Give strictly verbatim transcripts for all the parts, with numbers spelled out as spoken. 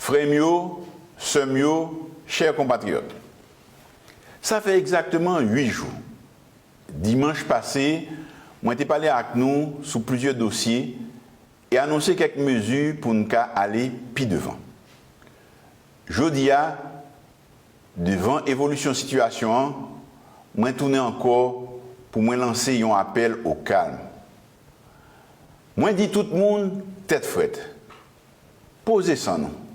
Frè m yo, sè m yo, chè konpatriyòt, sa fè egzakteman uit jou, dimanch pase, mwen te pale ak nou sou plizyè dosye e anonse kèk mezi pou n ka ale pi devan. Jodi a, devan evolisyon sitiyasyon an, mwen tounen ankò pou mwen lanse yon apèl o kalm. Mwen di tout moun tèt frèt, poze san nou.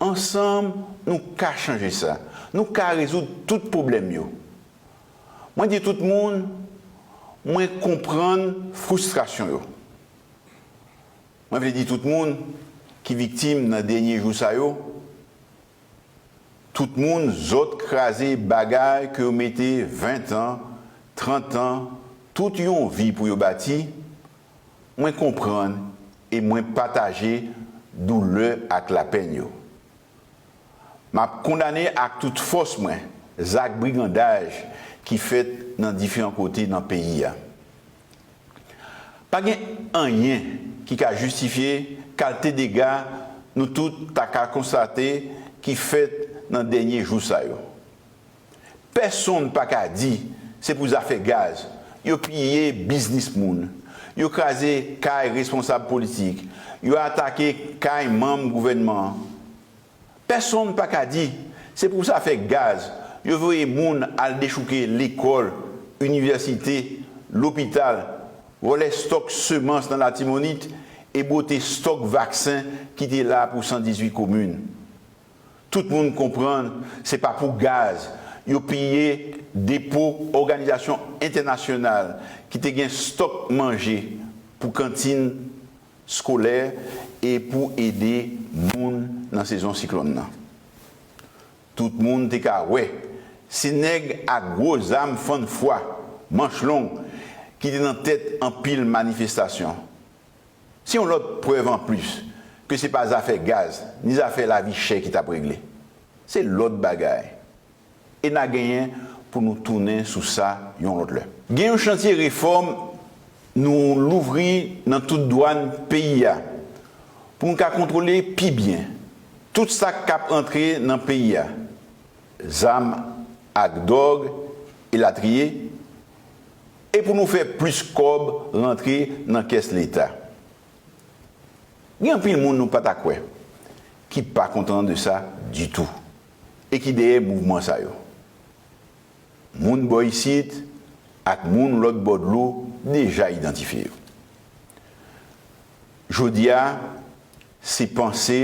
Ansanm, nou ka chanje sa. Nou ka rezoud tout pwoblèm yo. Mwen di tout moun, mwen konprann fristrasyon yo. Mwen vle di tout moun ki viktim nan dènye jou sa yo, tout moun zòt kraze bagay ke yo mete ven tan, trant an, tout yon vi pou yo bati, mwen konprann e mwen pataje doulè ak lapenn yo. M ap kondane ak tout fòs mwen zak brigandaj ki fèt nan diferan kote nan peyi a. Pa gen anyen ki ka jistifye kalte dega nou tout ta ka konstate ki fèt nan dènye jou sa yo. Pèsonn pa ka di se pou zafè gaz yo piye biznis moun, yo kraze kay responsab politik, yo atake kay manm gouvènman an. Pèsonn pa ka di se pou zafè gaz yo voye moun al dechouke lekòl, inivèsite, lopital, vòlè stòk semans nan Latibonit e bwote stòk vaksen ki te la pou san dizuit komin. Tout moun konprann se pa pou gaz yo piye depo òganizasyon entènasyonal ki te gen stòk manje pou kantin skolè e pou ede moun nan sezon siklòn nan. Tout moun te ka wè se nèg ak gwo zam fann fwa, manch long, ki te nan tèt anpil manifestasyon. Se yon lòt prèv anplis ke se pa zafè gaz ni zafè lavi chè ki t ap regle. Se lòt bagay. E n a genyen pou nou tounen sou sa yon lòt lè. Gen yon chantye refòm nou louvri nan tout dwàn peyi a pou nou ka kontwole pi byen tout sa k ap antre nan peyi a, zam ak dòg, elatriye, e pou nou fè plis kòb rantre nan kès Leta. Gen anpil moun nou pa ta kwè ki pa kontan de sa ditou e ki dèyè mouvman sa yo. Moun bò isit ak moun lòt bò dlo deja idantifye yo. Jodi a, se panse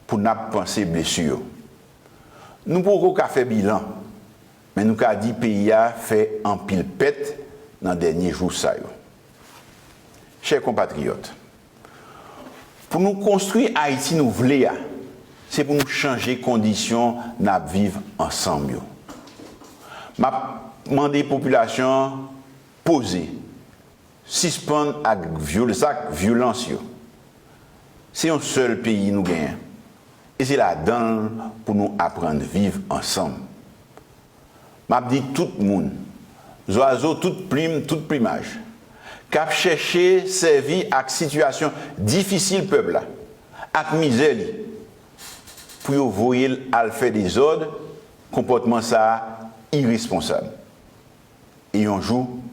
pou n ap panse blesi yo. Nou poko ka fè bilan, men nou ka di peyi a fè anpil pèt nan dènye jou sa yo. Chè konpatriyòt, pou nou konstwi Ayiti nou vle a, se pou nou chanje kondisyon n ap viv ansanm yo. M ap mande popilasyon an poze, sispann ak vyol-, zak vyolans yo. Se yon sèl peyi nou genyen, e se ladan l pou nou aprann viv ansanm. M ap di tout moun, zwazo tout plim, tout plimaj, k ap chèche sèvi ak sitiyasyon difisil pèp la ak mizè li pou yo voye l al fè dezòd, konpòtman sa a iresponsab. E yon jou,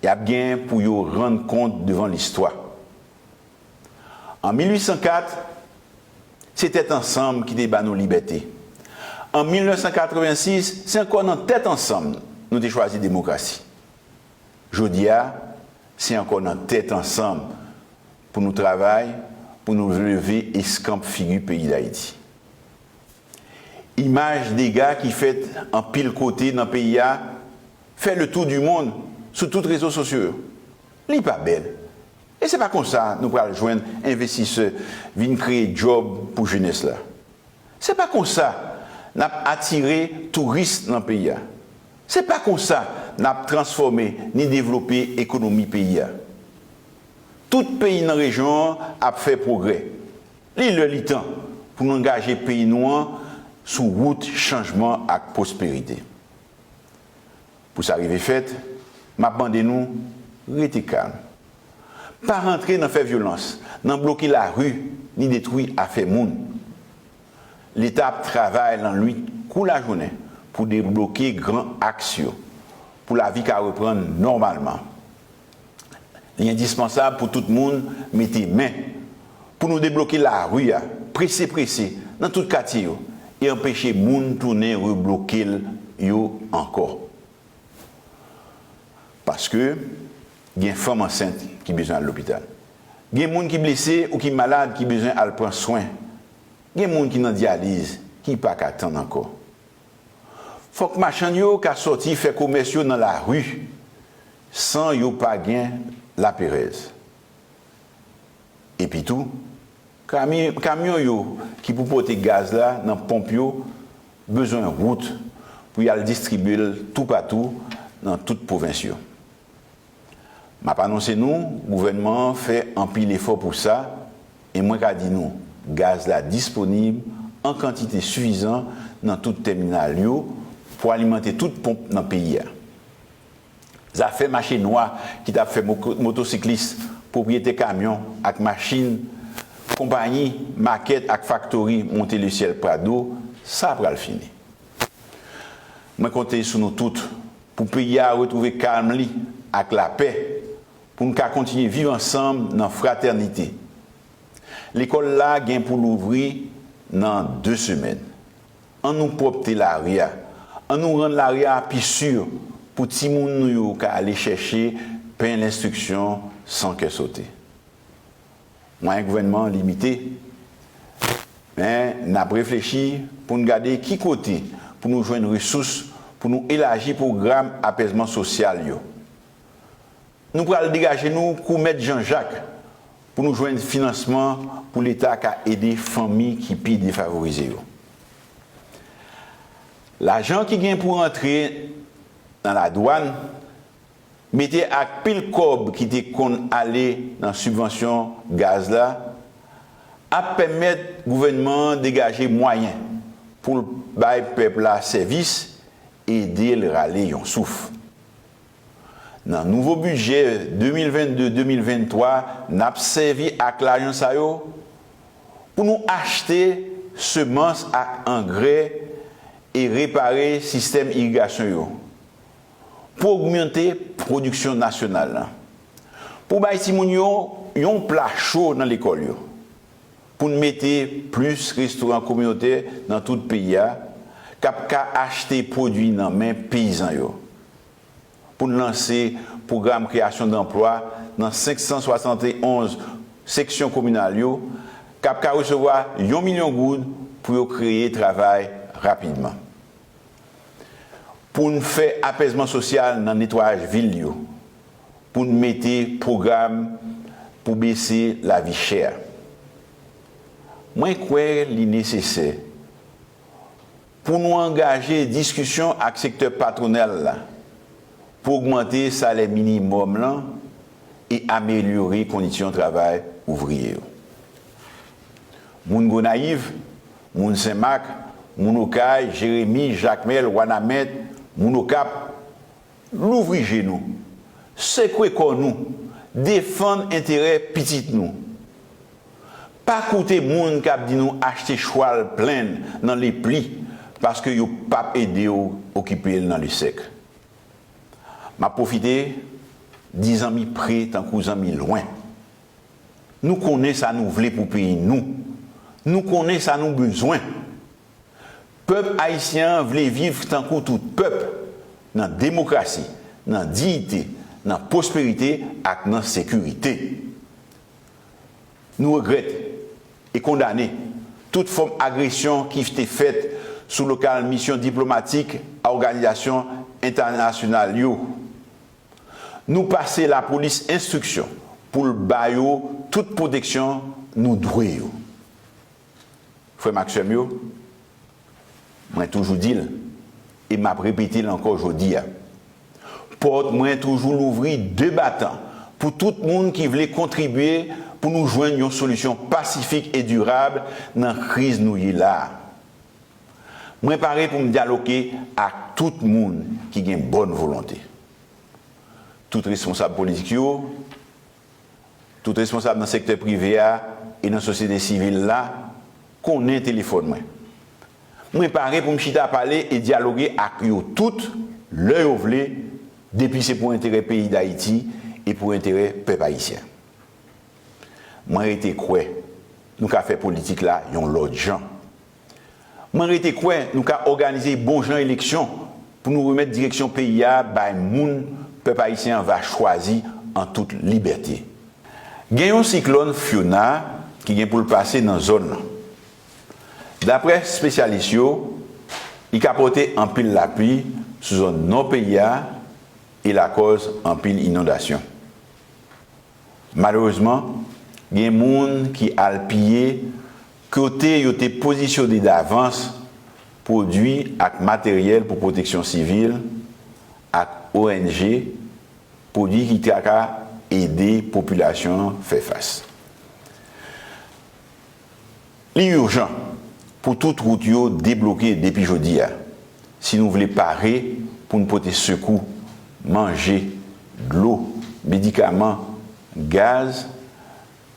y ap gen pou yo rann kont devan listwa. An mil uit san kat, se tèt ansanm ki te ba nou libète. An mil nèf san katrevensis, se ankò nan tèt ansanm nou te chwazi demokrasi. Jodi a, se ankò nan tèt ansanm pou nou travay, pou nou leve eskanp figi peyi Dayiti. Imaj dega ki fèt anpil kote nan peyi a fè le tour du monde sou tout rezo sosyo yo. Li pa bèl. E se pa konsa nou pral jwenn envestisè vin kreye djòb pou jenès la. Se pa konsa n ap atire touris nan peyi a. Se pa konsa n ap transfòme ni devlope ekonomi peyi a. Tout peyi nan rejyon an ap fè pwogrè. Li lè li tan pou nou angaje peyi nou an sou wout chanjman ak pwosperite. Pou sa rive fèt, m ap mande nou rete kalm. Pa rantre nan fè vyolans, nan bloke lari, ni detwi afè moun. Leta ap travay lannwit kou lajounen pou debloke gran aks yo, pou lavi ka reprann nòmalman. Li endispansab pou tout moun mete men pou nou debloke lari a, prese prese, nan tout katye yo, e anpeche moun tounen rebloke l yo ankò. Paske gen fanm ansent ki bezwen al lopital. Gen moun ki blese ou ki malad ki bezwen al pran swen. Gen moun ki nan dyaliz ki pa ka tann ankò. Fòk machann yo ka sòti fè komès yo nan lari san yo pa gen laperèz. Epitou, kami- kamyon yo ki pou pote gaz la nan ponp yo bezwen wout pou y al distribye l toupatou nan tout pwovens yo. M ap anonse nou, gouvènman an fè anpil efò pou sa, e mwen ka di nou, gaz la disponib an kantite sifizan nan tout tèminal yo pou alimante tout ponp nan peyi a. Zafè mache nwa ki t ap fè mo- motosiklis, pwopriyetè kamyon ak machin, konpayi, makèt ak faktori monte lesyèl Prado, sa pral fini. Mwen konte sou nou tout pou peyi a retwouve kalm li ak lapè, pou n ka kontinye viv ansanm nan fratènite. Lekòl la gen pou louvri nan de semèn. An nou pwòpte lari a. An nou rann lari a pi si pou timoun nou yo ka ale chèche pen lenstriksyon san kè sote. Mwayen gouvènman an limite, men n ap reflechi pou n gade ki kote pou nou jwenn resous pou nou elaji pwogram apèzman sosyal yo. Nou pral degaje nou kou Mèt Jan Jak pou nou jwenn finansman pou Leta ka ede fanmi ki pi defavorize yo. Lajan ki gen pou rantre nan ladwàn, mete ak pil kòb ki te konn ale nan sibvansyon gaz la, ap pèmèt gouvènman an degaje mwayen pou l bay pèp la sèvis, ede l rale yon souf. Nan nouvo bidjè de mil vennde, de mil venntwa, n ap sèvi ak lajan sa yo pou nou achte semans ak angrè e repare sistèm irigasyon yo, pou ogmante pwodiksyon nasyonal la, pou bay timoun yo yon pla cho nan lekòl yo, pou n mete plis restoran kominotè nan tout peyi a, k ap ka achte pwodui nan men peyizan yo, pou n lanse pwogram kreyasyon danplwa nan senk san swasann e onz seksyon kominal yo, k ap ka resevwa yon milyon goud pou yo kreye travay rapidman. Pou n fè apèzman sosyal nan netwayaj vil yo, pou n mete pwogram pou bese lavi chè a. Mwen kwè li nesesè pou nou angaje diskisyon ak sektè patwonal la pou ogmante salè minimòm lan e amelyore kondisyon travay ouvriye yo. Moun Gonayiv, moun Senmak, moun Okay, Jeremi, Jakmèl, Wanament, moun Okap, louvri je nou, sekwe kò nou, defann enterè pitit nou. Pa koute moun k ap di nou achte chwal plenn nan lepli paske yo p ap ede w okipe l nan lesèk. M ap pwofite di zanmi pre tankou zanmi lwen. Nou konnen sa nou vle pou peyi nou. Nou konnen sa nou bezwen. Pèp ayisyen an vle viv tankou tout pèp, nan demokrasi, nan diyite, nan pwosperite ak nan sekirite. Nou regrèt e kondane tout fòm agresyon ki te fèt sou lokal misyon diplomatik a òganizasyon entènasyonal yo. Nou pase lapolis enstriksyon pou l ba yo tout pwoteksyon nou dwe yo. Frè m ak sè m yo, mwen toujou di l, e m ap repete l ankò jodi a, pòt mwen toujou louvri de batan pou tout moun ki vle kontribye pou nou jwenn yon solisyon pasifik e dirab nan kriz nou ye la a. Mwen pare pou m dyaloge ak tout moun ki gen bòn volonte. Tout responsab politik yo, Tout responsab nan sektè prive a e nan sosyete sivil la konnen telefòn mwen. Mwen pare pou m chita pale e dyaloge ak yo tout lè yo vle, depi se pou enterè peyi Dayiti e pou enterè pèp ayisyen. Mwen rete kwè nou ka fè politik la yon lòt jan. Mwen rete kwè nou ka òganize bon jan eleksyon pou nou remèt direksyon peyi a bay moun pèp ayisyen an va chwazi an tout libète. Gen yon siklòn Fiona ki gen pou l pase nan zòn nan. Daprè espesyalis yo, li ka pote anpil lapli sou zòn nò peyi a e lakòz anpil inondasyon. Malerezman, gen moun ki al piye kote yo te pozisyone davans pwodui ak materyèl pou pwoteksyon sivil ak O N G, pwodui ki ta ka ede popilasyon an fè fas. Li ijan pou tout wout yo debloke depi jodi a, si nou vle pare pou n pote sekou, manje, dlo, medikaman, gaz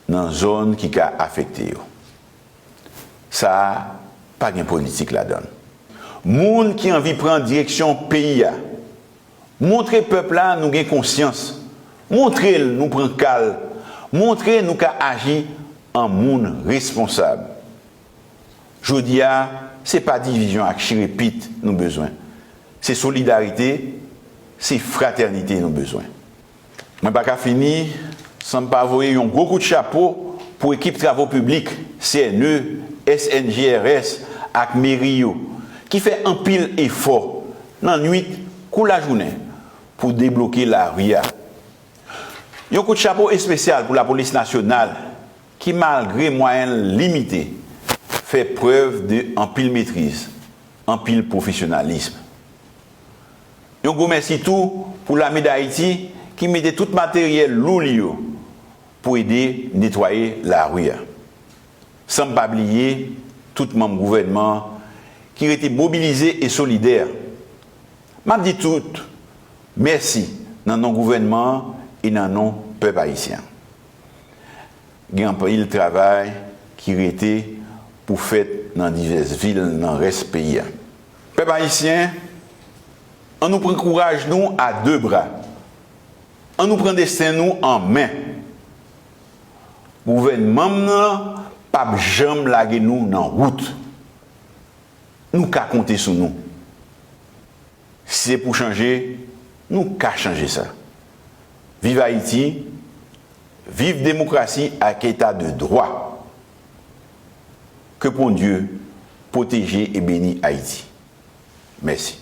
nan zòn ki ka afekte yo. Sa a pa gen politik ladan l. Moun ki anvi pran direksyon peyi a, montre pèp la nou gen konsyans. Montre l nou pran ka l. Montre nou ka aji an moun responsab. Jodi a, se pa divizyon ak chire pit nou bezwen. Se solidarite, se fratènite nou bezwen. Mwen pa ka fini san m pa voye yon gwo kout chapo pou ekip travo piblik, C N E, S N G R S ak meri yo, ki fè anpil efò nan nwit kou lajounen pou debloke lari a. Yon kout chapo espesyal pou Lapolis Nasyonal ki, malgre mwayen l limite, fè prèv de anpil metriz, anpil pwofesyonalis. Yon gwo mèsi tou pou Lame Dayiti ki mete tout materyèl lou li yo pou ede netwaye lari a. San m pa bliye tout manm gouvènman an ki rete mobilize e solidè. M ap di tout mèsi nan non gouvènman an e nan non pèp ayisyen an. Gen anpil travay ki rete pou fèt nan divès vil nan rès peyi a. Pèp ayisyen, ann nou pran kouraj nou a de bra. Ann nou pran desten nou an men. Gouvènman m nan p ap janm lage nou nan wout. Nou ka konte sou nou. Si se pou chanje, nou ka chanje sa. Viv Ayiti, viv demokrasi ak eta de dwa. Ke Bondye pwoteje e beni Ayiti. Mèsi.